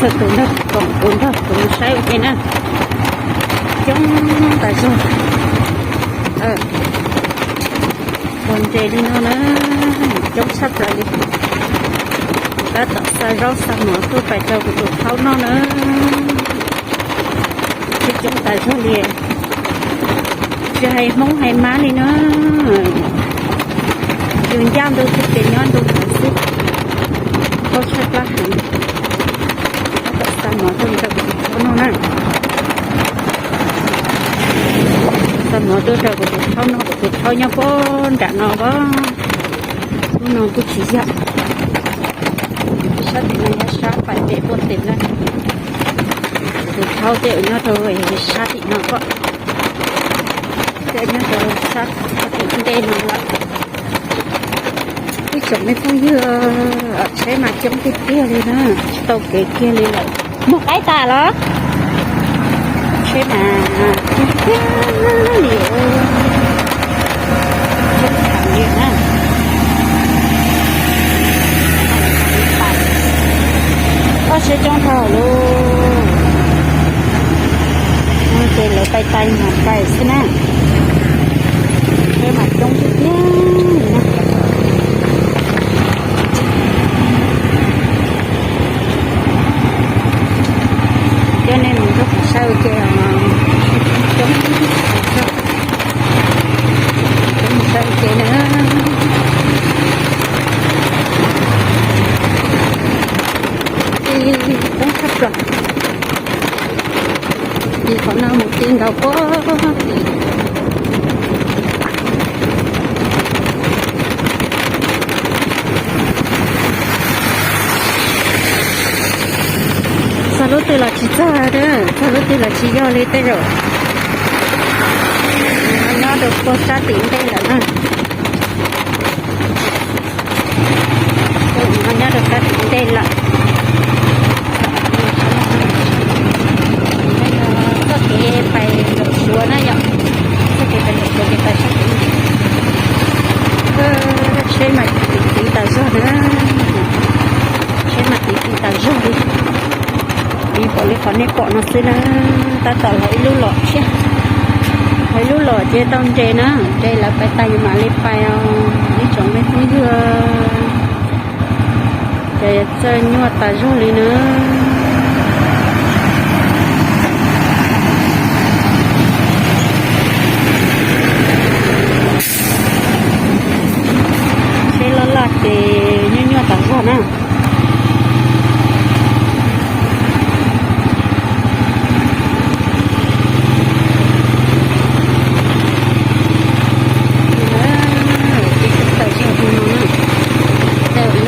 Tus nrog kuv, tus nrog kuv mus saib ua ke na. Coob tas zog. Pog ntses li no na, coob tshaj plaws li. Tab tom xa zaub xa mov tuaj pais rau kuv tus thaub noj na. Tsis coob tas zog li. Tsis hais Hmoob hais Mab li na, yus ncaj ntuj thiab ces nyob ntuj ntawd xwb. Khaub tshaj plab heev. Tab tom xa mov tuaj rau kuv tus thaub noj na. Xa mov tuaj rau kuv tus thaub noj, kuv tus thaub nyob pem nram no as. Lub no kuj tsis yog, sab tim no yog sab pais pem puag tim na. Kuv tus thaub tej nyob rau sab tim no as, tej nyob rau sab tim ntej no lawm. Ib tsoom me phooj ywg, tsheb mas coob tiag tiag li na, tsis tau kev kiag li lawm. Mus qaib tas los? Tsheb mas coob tiag li, coob heev li na. Koj tsheb coob dhau lawm. Ces lawv pais tais mas pais xwb na. Tsheb mas coob tiag tiag li na. Coj nej mus rau kuv saib ua ke os. Coob, coob mus saib ua ke na. Coob tshaj plaws. Tim qhov no mus ti nkaus puag tim. Txog lub twg los tsis txog, txog lub twg los tsis yog li tej zaum. Nyob rau puag sab tim ntej lawm na. Nyob rau sab tim ntej lawm. Txoj kev pais Suav na yom. Txoj kev pais Suav ces pais sab tim no. Tsheb mas tiv tiv tas zog na. Tsheb mas tiv tiv tas zog li. Tiv pom li qhov nej pom no xwb na. Tab tom los ib lub los thiab. Los ib lub los ces tau ntses na, ntses lawv pais tas mam li pais os ib tsoom me phooj ywg. Ces txawj nyuaj tas zog li na. Tsheb loj loj ces nyuaj nyuaj tas zog na.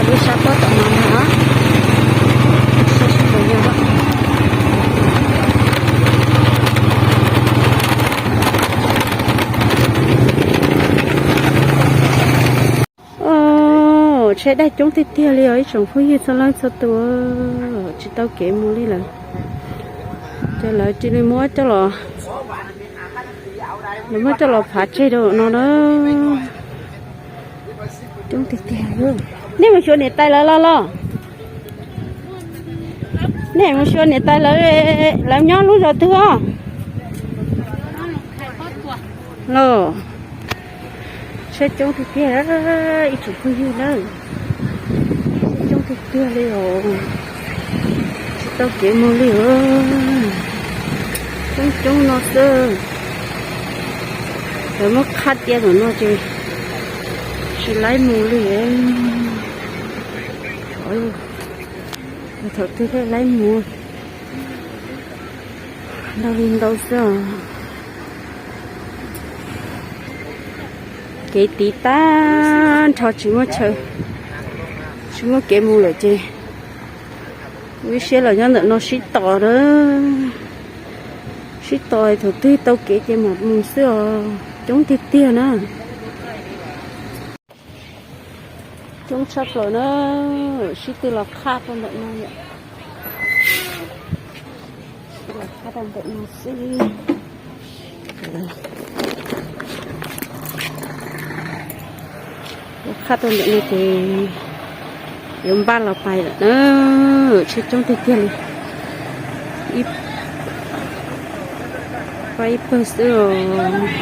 Lub sab pob tom no na. Tsheb daj coob tiag tiag li os ib tsoom phooj ywg txhua leej txhua tus, tsis tau kev mus li lawm. Ces lawv cia li muab coj los, lawv muab coj los phav tseg rau no na. Coob tiag tiag. Nej mus xyuas niam tais lawv los los? Nej mus xyuas niam tais lawv, lawv nyob lub zos twg os? Los, tsheb coob tiag tiag ib tsoom phooj ywg na. Tsheb coob tiag tiag li os. Tsis tau kev mus li os. Coob coob no xwb. Lawv muab qhab tias tom no ces tsis laib mus li. Thaum twg thiaj laib mus. Ntau li ntau xwb os. Kev tiv tag nrho tsis muaj chaw, tsis muaj kev mus lawm ces ib siab los nyob ntawm no sib tos na. Sib tos thaum twg tau kev ces mam mus xwb os. Coob tiag tiag na. Coob tshaj plaws na. Sib tw los qhab rau ntawm no yom. Los qhab rau ntawm no xwb. Los qhab rau ntawm no ces yuav npaj los pais lawm na. Tsheb coob tiag tiag li. Ib, pab ib pawg xwb os.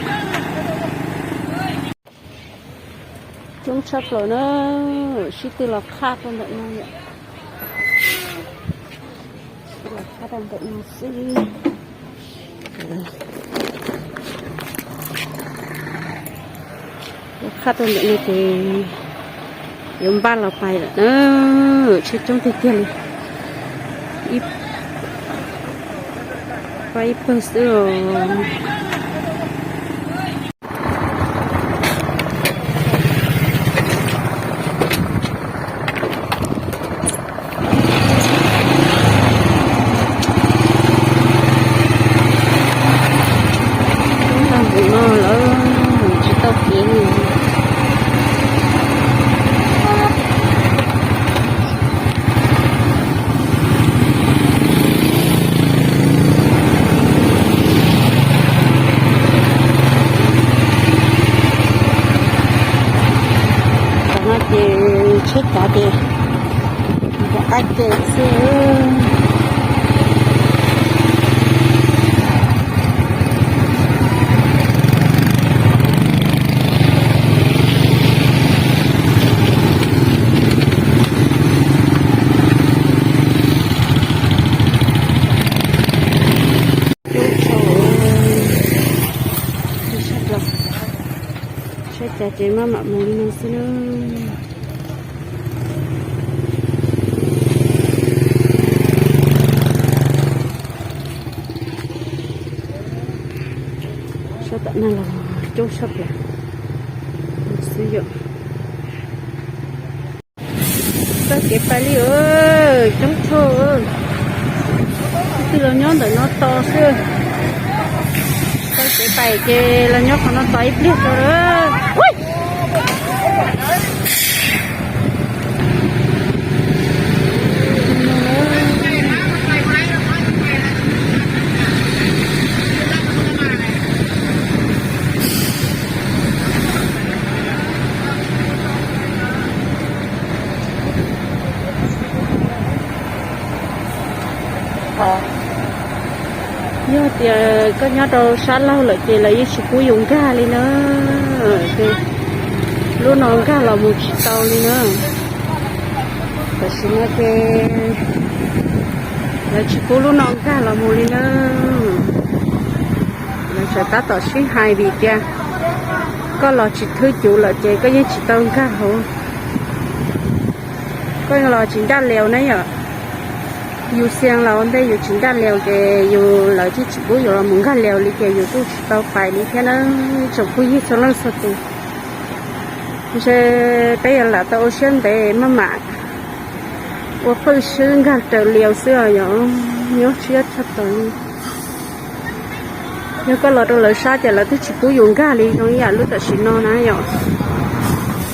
Coob tshaj plaws na, sib tw los qhaj rau ntawm no yom. Los qhaj rau ntawm no xwb. Los qhaj rau ntawm no ces yuav npaj los pais lawm na, tsheb coob tiag tiag li. Ib, pab ib pawg xwb os. Tag npaum no lawm, tsis tau kev li. Tam no ces tsheb cav ces rov qab ces xwb. Sab cas ces maj mam mus li no xwb na. Sab tam no los coob sab plaws xwb yom. Txoj kev pais li, coob dhau. Twb los nyob ntawm no tos xwb. Txoj kev pais ces los nyob qhov no tos ib pliag tso lawm. Yog tias koj nyob rau sab laug lawm ces lawv yeej tsis pub yus nkag li na. Ces lub no nkag los mus tsis tau li na. Tam sim no ces lawv tsis pub lub no nkag los mus li na. Lawv tseem tab tom sib hais vim tias koj los tsis thwb cuv lawm ces koj yeej tsis tau nkag hauv. Koj los tsis ncaj liaus na yom. Yus xias los ua ntej yus tsis ncaj liaus ces yus, lawv thiaj tsis pub yus los mus nkag liaus li ces yus kuj tsis tau pais li thiab na. Tsoom phooj ywg txhua leej txhua tus, ntshe peb yuav lam tau ua siab ntev maj mam ua pheej swb nkag raws liaus xwb os yom. Nyob siab tshaj tawm li. Yog koj los rau lawv sab ces lawv twb tsis pub yus nkag li zoo ib yam lub tam sim no na yom.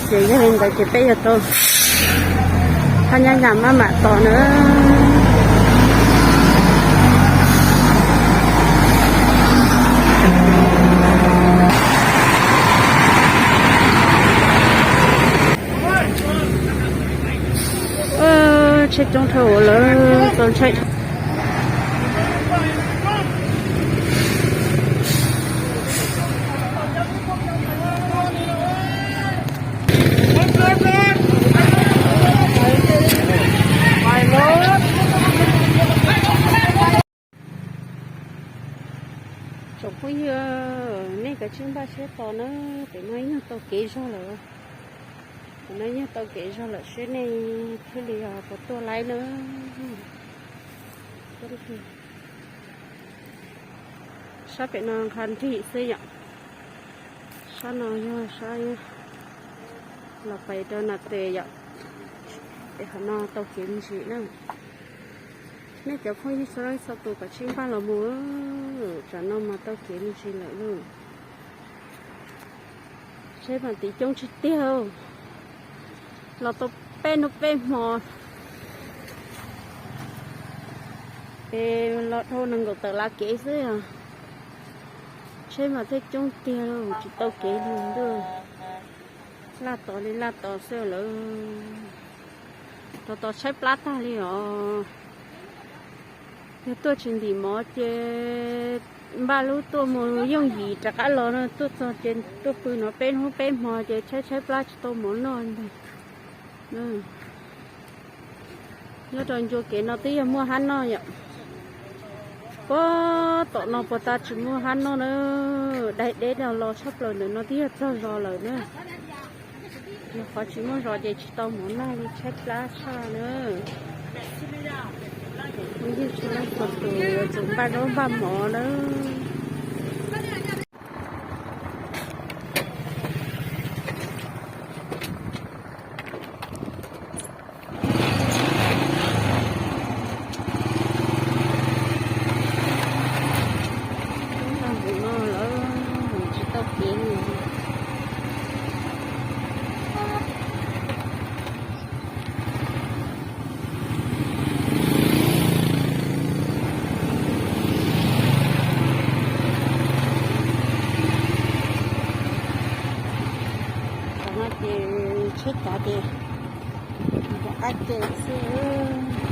Ces yog li ntawd ces peb yuav tau thab nyab nyam maj mam tos na. Tsheb coob dhau lawm, txaus ntshai. Tsoom phooj ywg, nej kav tsij npaj siab tos na, pem no yog tau kev zog lawm. Pem no yog tau kev zog lawm seb nej thiaj li puas tuaj laib na. Sab pem no nqha nrig xwb yom. Sab no yog sab los pais rau Nas Tes yom. Pem qhov no tau kev me ntsis na. Nej cov phooj ywg txhua leej txhua tus kav tsij npaj los mus, tsam no mas tau kev me ntsis lawm lauj. Seb mas tid coob tsis tiag, los tau peb hnub peb hmo es los dhau nees nkaum tawm lav kev xwb os. Seb mas thiaj coob tiag lauj, tsis tau kev li ntuj. Laj tos li laj tos xwb lawm. Tos tos tshaib plab tag li os. Yog tuaj tsis ntim mov ces npaj lub tuaj mus yooj yim rov qab los no, tuaj txog ces tuaj pw no peb hnub peb hmo ces tshaib tshaib plab tsis tau mov noj ntag. Nyob rau ncua kev no twb yog muaj hab noj yom. Puag tom no puag ta tsis muaj hab noj na, daig deb no los tshaj plaws ntawm no twb yog txog zos lawm na. Yog qhov tsis muaj zos ces tsis tau mov noj li, tshaib plab tshaj na. Phooj ywg txhua leej txhua tus yuav tsum npaj zaub npaj mov na. Ub, no lawm, tsis tau kev li. Tam no ces tsheb cav ces rov qab ces xwb.